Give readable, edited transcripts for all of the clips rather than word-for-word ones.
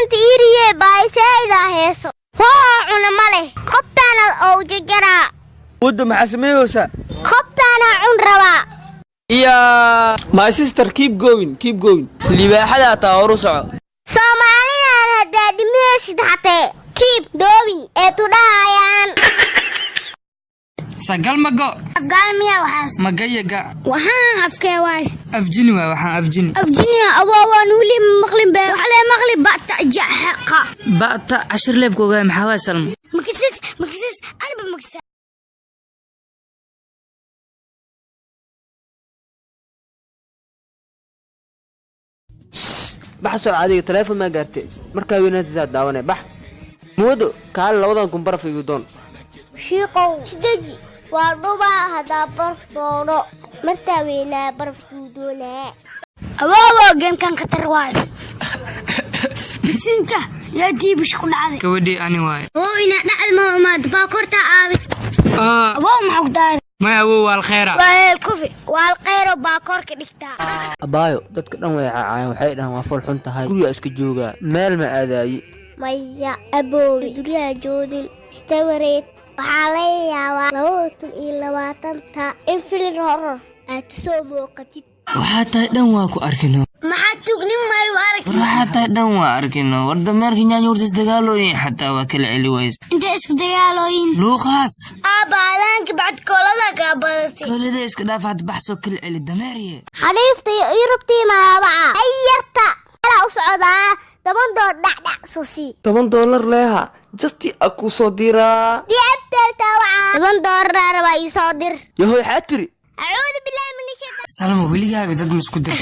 Maanta iiriye baaysaaydaa heeso. Waa cuna ma leh. Qobtaana ou jajaraa. Wadda maxaa sameeyeysaa? Qobtaana cun rabaa. Iya, my sister, keep going, keep going. Libaaxadaa taa, horu soco. Soomaalidan haddaa dhimihaysid hatee keep going ee tudhahayaan. Sagal mago. Afgaal miya waxaas? Magayaga. Waxaan afkee waay? Afjini waay waxaan, afjini. Afjiniya awoowaan weli maqlin be, waxlee maqli bata jaxaqa. Ba'ta cashir leebka ogaay maxaa waay, Salmo? Makasis makasis anba makasa. Bax soo caadiga, taleefon maa gaartay markaa weynaantiisaa daawanay. Bax muwado, kaale 2000 baraf igu doon. Shiiqow isdeji, waa dhubaa haddaa baraf doono martaa weynaa barafkuu doonaa. Awoowo, geemkan khatar waay. Bisinka, yaa diibish ku dhacday? Gabadhii ani waay. Awow, inaa dhacda ma imaado baakorta aabi. Awow, maxaa ku daaray? Maya awow, waa alkheera. Waa heel kufi, waa alkheyro baakoorka dhigtaa. Abaayo, dadka dhan way cacaayeen, waxay dhahaan waa fool xun tahay, guriga iska joogaa, meel ma aadaayi. Maya aboowe, guryaha joodin istawareed. Waxaa laga yaabaa 2020-ta in filin horror aad soo muuqatid. Waxaa tahay dhan waa ku arkino. Maxaa tuugnin maayu arag? War waxaa tahay dhan waa arkino. War dameerka nyaanyuurta isdagaalooyin xataa waa kala celi waysa. Intay isku dagaalooyin? Luuqaas. Aabbaalaanka bacd koolada kaa badatay. Koolada iska dhaaf, had baxsoo kala celi dameerye. Xariifta iyo yurubtii maabaca ayarta alaa u socdaa 10 doon dhacdhac soo sii. $10 leeha justi a kuu soo diraa. Diabteelta wacaa, $10 rabaa, ii soo dir. Yahoy, xaa tiri? Acuudu bilaahi min shaytaan. Salmo, weligaaga dad ma isku dir?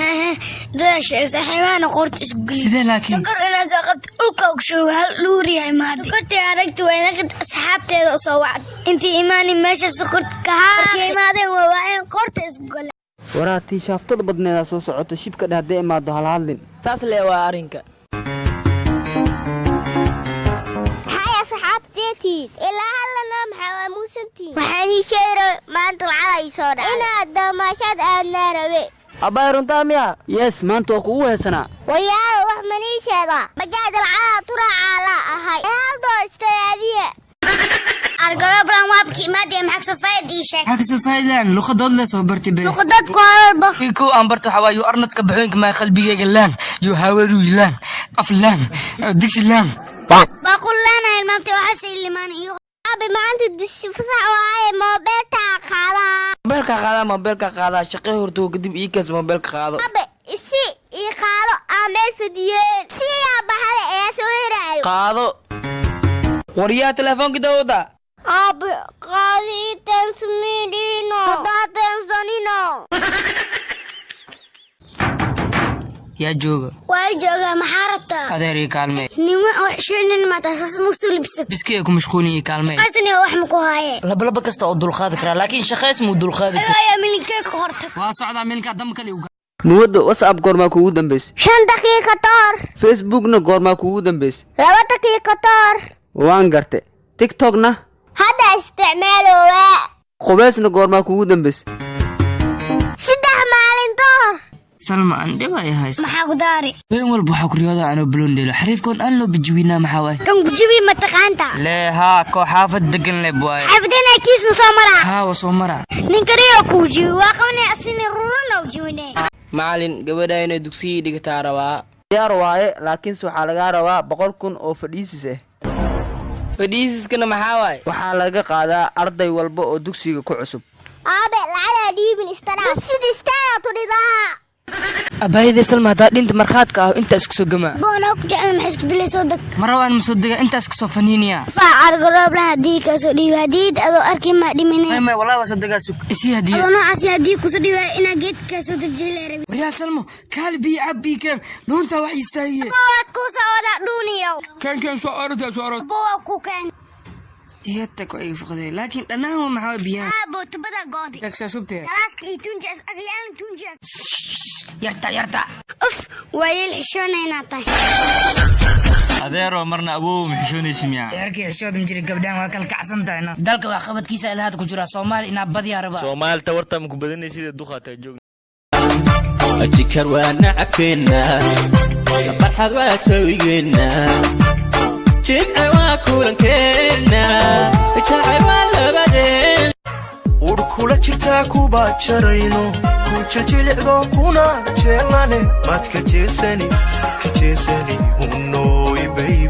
Daasha saaxiibahana qoorta isku geli. Sidee laakiin? Sokor inaa soo qabta dhulka ogshow hal dhuuriyahay maadi. Sokortii aragti waa inaqid asxaabteeda usoo wacd. Intii imaani meesha sokorta kahaa. Markay imaadeen waa waaceen qoorta isku gale. Waraa, tii shaaftada badneedaa soo socoto, shibka dheh hadday imaado halhadlin. Saas lee waa arrinka. Maxay asxaabteetiid ilaa hallana maxaa waa muusantiin? Waxaan ii sheegay maanta lacag ay soo dhacay. Inaad damaashaad aadnaa rabe. Abbaay, runtaa miya? Yes, maanta waa kugu heesanaa. Waryaalo, wax manii sheegaa? Bajaaj lacagaa turaacaa la ahay. Ee hal doo istaraadiya. Argarobran waabki imaadee, maxaa kasoo faa'id ii sheeg? Maxaa kasoo faa'iidaan luqadood le soo bartay be? Luqadad ku hadalba. Kow aan barta waxaa waa yu arnadka baxooyinka maa qalbigayga laan yu hawaruy laan af laan digsi laan. Baqullaana ilmaamtay waxaase ilimaan iyo. Abi, maanta dusi fasax waaye, moobeeltaa qaadaa. Mobeelka qaadaa, mobeelka qaadaa, shaqo horto kadib ii kaas mobeelka qaado. Abe, isi ii qaado aan meel fadiyeen. Si yaa baxada ee soo heraayo. Qaado. Waryaa, telefoonka dawada. Abe, qaadi ii tansmiidhino. Hadaa tansanino. Yaa jooga? Waa joogaa, maxaa rabtaa? Adeer, ii kaalmee. Nima wax sheegnin maata saas musu libsat. Biski ay ku mashquulin, ii kaalmee. Qasni wax ma ku haaye. Labalaba kasta oo dulqaadi karaa, laakiin shaqays muu dulqaadi karaa. Ayaa milinkee ka hortag. Waa socdaa milinkaa damba kale uga. Muwaddo, WhatsApp goormaa kuugu dambaysay? 5 daqiiqo ka hor. Facebookna goormaa kuugu dambaysay? 2 daqiiqo ka hor. Waan garte. TikTokna? Hadda isticmaalowaa. Qubeysna goormaa kuugu dambaysay? 3 maalin ka hor. Salma, aan dhib ay haysta. Maxaa ku daari? Ween walba waxaa ku riyooda anoo baloon dheelo, xariifkoon aan loo bijiwinaa, maxaa waay? Kan gujibi ma taqaanta? Lee haa, koo xaafad degan leb waaye. Xaafadena kiis ma soo maraa? Haa, waa soo maraa. Ninka riyo kuu jibi waa qabanay asini ruruna u jibine. Macalin, gabadha inay dugsigii dhigataa rabaa. Diyaar waaye, laakiinse waxaa lagaa rabaa 100,000 oo fadhiisis ah. Fadhiisiskana maxaa waaye? Waxaa laga qaadaa arday walba oo dugsiga ku cusub. Aabe, lacagaa dhiibin istaraas. Dusid istaaga tudhidaha. Abaayadee Salma, haddaa dhinta markhaadka ah intaas kasoo gamaa. Boona ku jecel maxay isku dilay, soo deg. Ma rabaan, ma soo dega, intaas kasoo faniiniya. Faa argaroobna haddii kaa soo dhiibi hadiyad adoo arki ma dhimine. May may, wallahi waa soo degaa, sug isii hadiya. Adoo noocaas haddii kusoo dhiiba inaa geedka kaa soo dejiyo la rabi. Waryaa Salmo, kaali biyo cab, bii keen, dhuuntaa wax istaagiye. Waa ku soo wada dhuuniyow. Keen keen, soo orota, soo orot. Waa ku keen. Iga tag, waa iga foqday, laakiin dhannahan waa maxaa biyaan? Aabo, tubada goodi. Tagsaa shubtee. Galaaska iyo tunjas agayaan tunjas. Yarta yarta. Uf, waa yeel xishoona inaad tahay. Adeero, marna awow ma xishoonaysi miyaa? Eerkii xishood ma jira, gabdhahan waa kala kacsan tahayna. Dalka wax qabadkiisa ilahaad ku jira Soomaali inaa badiyaa rabaa. Soomaalta warta ma ku badanaysid, duqaataa joog. Jikar waa nacabkeenna, farxad waa jawigeenna, jimce waa kulankeenna, jacayl waa labadeen. Ur kula jirtaa kuba jarayno, ku jiljilicdo kuna jeelane, maad ka jeesani, ka jeesani, hunooy baby.